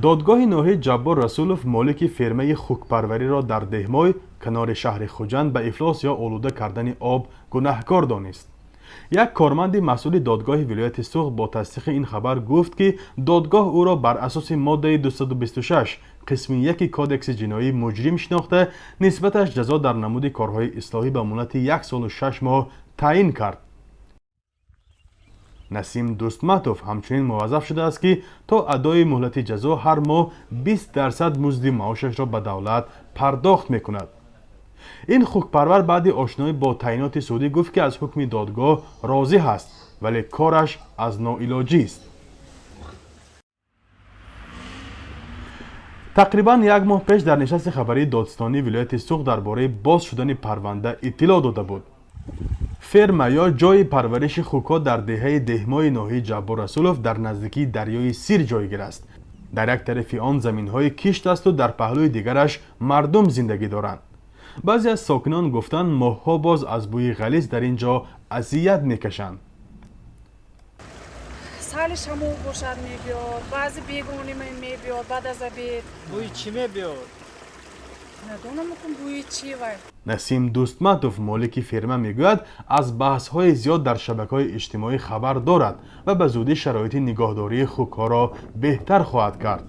Додгоҳи ноҳияи Ҷаббор Расулов молики фермаи хукпарвариро дар Деҳмой, канори шаҳри Хуҷанд, ба ифлос ё олуда кардани об гунаҳкор донист. Як корманди масъули додгоҳи вилояти Суғд бо тасдиқи ин хабар гуфт, ки додгоҳ ӯро бар асоси моддаи 226 қисми 1 кодекси ҷиноӣ муҷрим шинохта, нисбаташ ҷазо дар намуди корҳои ислоҳӣ ба муҳлати 1 солу 6 моҳ таъин кард. Насим Дӯстматов ҳамчунин муваззаф шудааст, ки то адои муҳлати ҷазо ҳар моҳ 20% музди маошашро ба давлат пардохт мекунад. Ин хукпарвар баъди ошноӣ бо таъиноти судӣ гуфт, ки аз ҳукми додгоҳ розӣ ҳаст, вале кораш аз ноилоҷист. Тақрибан як моҳ пеш дар нишасти хабарии додстонии вилояти Суғд дар бораи боз шудани парванда иттилоъ дода буд. Ферма ё ҷойи парвариши хукҳо дар деҳаи Деҳмои ноҳияи Ҷаббор Расулов дар наздикии дарёи Сир ҷойгир аст. Дар як тарафи он заминҳои кишт асту дар паҳлӯи дигараш мардум зиндагӣ доранд. Баъзе аз сокинон гуфтанд, моҳҳо боз аз бӯи ғализ дар ин ҷо азият мекашанд. Сали шамол бошад, мебиёд, баъзе бегони мебиёд, баъд аз обед. Бӯи чӣ мебиёд? Надонам, бӯи чӣ вай. Насим Дӯстматов, молики ферма, мегӯяд, аз баҳсҳои зиёд дар шабакаҳои иҷтимоӣ хабар дорад ва ба зудӣ шароити нигоҳдории хукҳоро беҳтар хоҳад кард.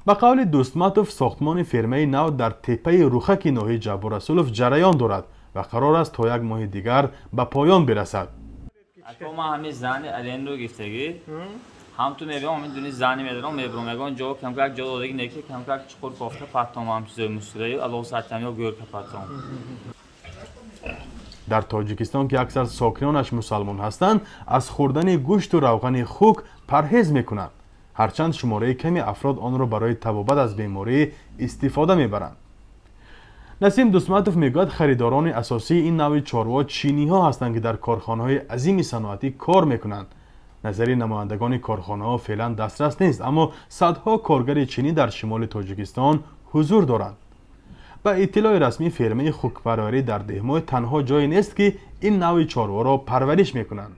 Ба қавли Дӯстматов, сохтмони фермаи нав дар теппаи Рухаки ноҳияи Ҷаббор Расулов ҷараён дорад ва қарор аст то як моҳи дигар ба поён бирасад. Ма ҳамин зани аренду гирифтагӣ, ҳам ту мебиём, ҳамин дуни зани медарам, мебурам, ягон ҷо камкак ҷо додаги неки, камкак чуқур кофта паттом, ҳам чизои мусираю аллоҳ сатам ё гӯрка паттом. Дар Тоҷикистон, ки аксар сокинонаш мусалмон ҳастанд, аз хӯрдани гӯшту равғани хук парҳез мекунанд, ҳарчанд шумораи ками афрод онро барои табобат аз беморӣ истифода мебаранд. Насим Дӯстматов мегӯяд, харидорони асосии ин навъи чорво чиниҳо ҳастанд, ки дар корхонаҳои азими саноатӣ кор мекунанд. Назари намояндагони корхонаҳо феълан дастрас нест, аммо садҳо коргари чинӣ дар шимоли Тоҷикистон ҳузур доранд. Ба иттилои расмӣ, фермаи хукпарварӣ дар Деҳмой танҳо ҷое нест, ки ин навъи чорворо парвариш мекунанд.